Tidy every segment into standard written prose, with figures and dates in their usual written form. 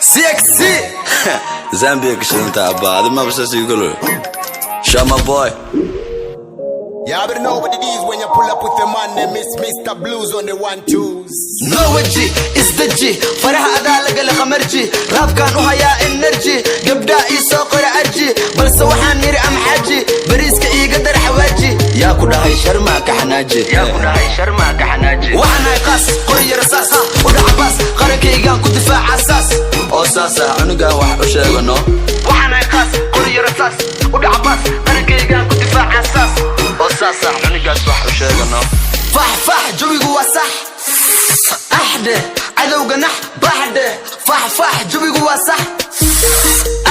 CXC Zambia ka shidanta abba adi maba saas igu galo. Shama boy. You already know what it is when you pull up with the man, they miss Mr. Blues on the one twos. No weji isdeji, faraha adaa lagala khamarji, raabkaan u hayaa energy, gabdhaa ii soo qora arji, balse waxaan niri am xaji, bariiska iiga dar xawaaji. Yaa ku dhahay sharmaa ka xanaaji? Waxaan ahay qaas, qoriyo rasaas u dhaca baas, qarankaygaan ku difaaca saas oo saas ah, cunugan wax u sheegano. Waxaan ahay qaas, qoriyo rasaas u dhaca baas, qarankaygaan ku difaaca saas oo saas ah, cunugaas wax u sheegano. Fax fax, jawigu waa sax, axde cadowga nax baxdhe. Fax fax, jawigu waa sax,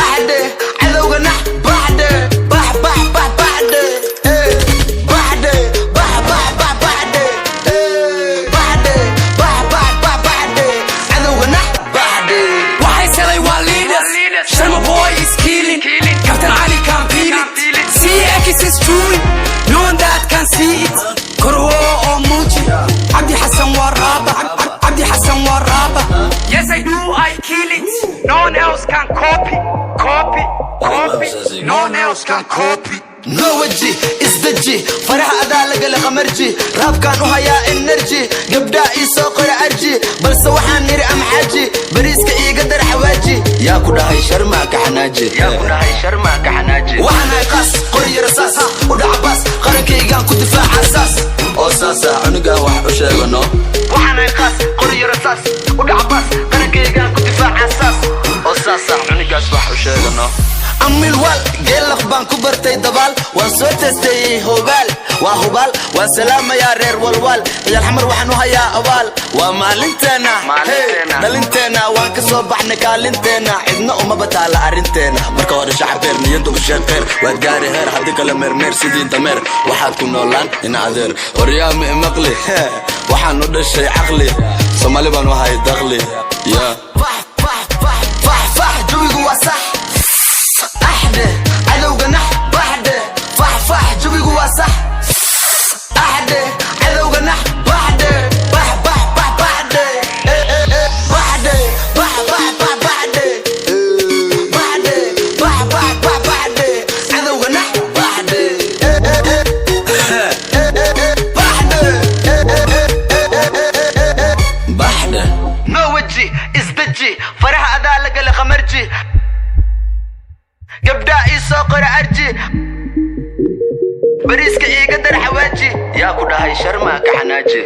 axdhe cadowga nax baxdhe, bax bax bax baxdhe, eh, baxdhe, bax bax bax baxdhe, eh, baxdhe, bax bax bax baxdhe, cadowga nax baxdhe. Waxay selay waa leaders. Sharma boy is killing. Captain Ali can feel it. CX is truly. No one that can see it. Korwo oo muuji. Cabdi Xasan waa raaba. Cabdi Xasan waa raaba. Yes, I do, I kill it. No one else can copy. Copy. Copy. No one else can copy. No weji isdeji, faraha adaa lagala khamarji, raabkaan u hayaa energy, gabdhaa ii soo qora arji, balse waxaan niri am xaji, bariiska iiga dar xawaaji. Yaa ku dhahay sharmaa ka xanaaji? Waxaan ahay qaas, qoriyo rasaas u dhaca baas, qarankaygaan ku difaaca saas oo saas ah, cunugan wax u sheegano. Waxaan ahay qaas, qoriyo rasaas u dhaca baas, qarankaygaan ku difaaca saas oo saas ah, cunugaas wax u sheegano. Amilwal geellaf baan ku bartay dabaal, waan soo testeeyey, hogaal waa hubaal. Waan salaamayaa reer Walwaal, Ciyaal Xamar waxaan u hayaa abaal. Waa maalinteenna. Maalinteenna. Dhalinteenna waan ka soo baxnay kaalinteenna, cidna uma bataala arrinteenna. Marka hore shacbeer niyadda u sheeqeer, waad gaari heer, haddii kale meermeer sidii dameer waxaad ku noolaan in adeer. Waryaami imaqli, waxaan u dhashay caqli, Soomaali baan u ahay daqli ya. Fax fax, jawigu waa sax, axde cadowga nax baxdhe. Fax fax, jawigu waa sax, axde cadowga nax baxdhe, bax bax bax baxdhe, eh, eh, eh, baxdhe, bax bax bax baxdhe, eh, baxdhe, bax bax bax baxdhe, cadowga nax baxdhe, eh, eh, eh, eh, eh, baxdhe, eh, eh, eh, eh, baxdhe. No weji isdeji, faraha adaa lagala khamarji, gabdhaa ii soo qora arji, bariiska iiga dar xawaaji. Yaa ku dhahay sharmaa ka xanaaji?